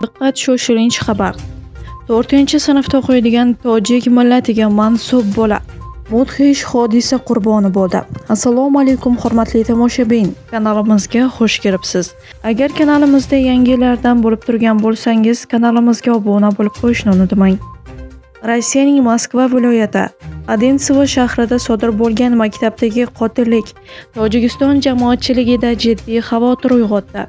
Diqqat, shoshilinch xabar! 4-sinfda o'qiydigan tojik millatiga mansub bola mudhish hodisa qurboni bo'ldi. Assalomu alaykum, hurmatli tomoshabin. Kanalimizga xush kelibsiz. Agar kanalimizda yangilardan bo'lib turgan bo'lsangiz, kanalimizga obuna bo'lib qo'yishni unutmang. Rossiyaning Moskva viloyati Odintsovo shahrida sodir bo'lgan maktabdagi qotillik Tojikiston jamoatchiligida jiddiy xavotir uyg'otdi.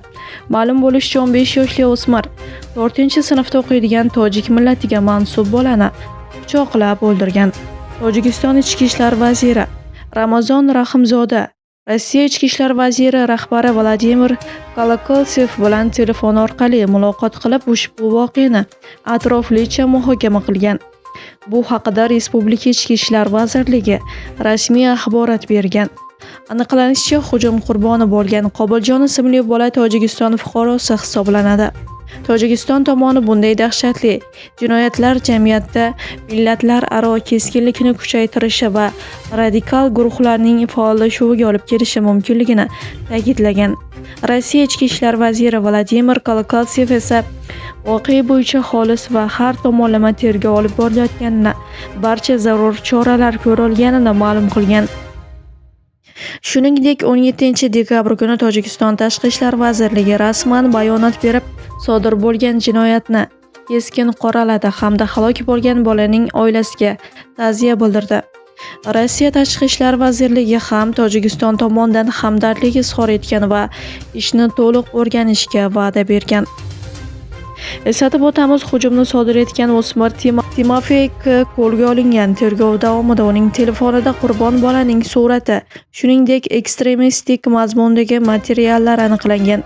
Ma'lum bo'lishicha, 15 yoshli o'smir 4-sinfda o'qiydigan tojik millatiga mansub bolani pichoqlab o'ldirgan. Tojikiston Ichki ishlar vaziri Ramazon Rahimzoda Rossiya Ichki ishlar vaziri rahbari Vladimir Kolokoltsev bilan telefon orqali muloqot qilib, ushbu voqeani atroflicha muhokama qilgan. Bu haqida Respublika Ichki ishlar vazirligi rasmiy axborot bergan. Aniqlanishicha, hujum qurboni bo'lgan Qobiljon ismli bola Tojikiston fuqarosi hisoblanadi. Tojikiston tomoni bunday dahshatli jinoyatlar jamiyatda millatlararo keskinlikni kuchaytirishi va radikal guruhlarning faollashuviga olib kelishi mumkinligini ta'kidlagan. Rossiya Ichki ishlar vaziri Vladimir Kolokoltsev esa voqea bo'yicha xolis va har tomonlama tergov olib borilayotganini, barcha zarur choralar ko'rilganini ma'lum qilgan. Shuningdek, 17 dekabr kuni Tojikiston Tashqi ishlar vazirligi rasman bayonot berib, sodir bo'lgan jinoyatni keskin qoraladi hamda halok bo'lgan bolaning oilasiga ta'ziya bildirdi. Rossiya Tashqi ishlar vazirligi ham Tojikiston tomonidan hamdardlik izhor etgan va ishni to'liq o'rganishga va'da bergan. Eslatib o'tamiz, hujumni sodir etgan o'smir Timofey K qo'lga olingan. Tergov davomida uning telefonida qurbon bolaning surati, shuningdek, ekstremistik mazmundagi materiallar aniqlangan.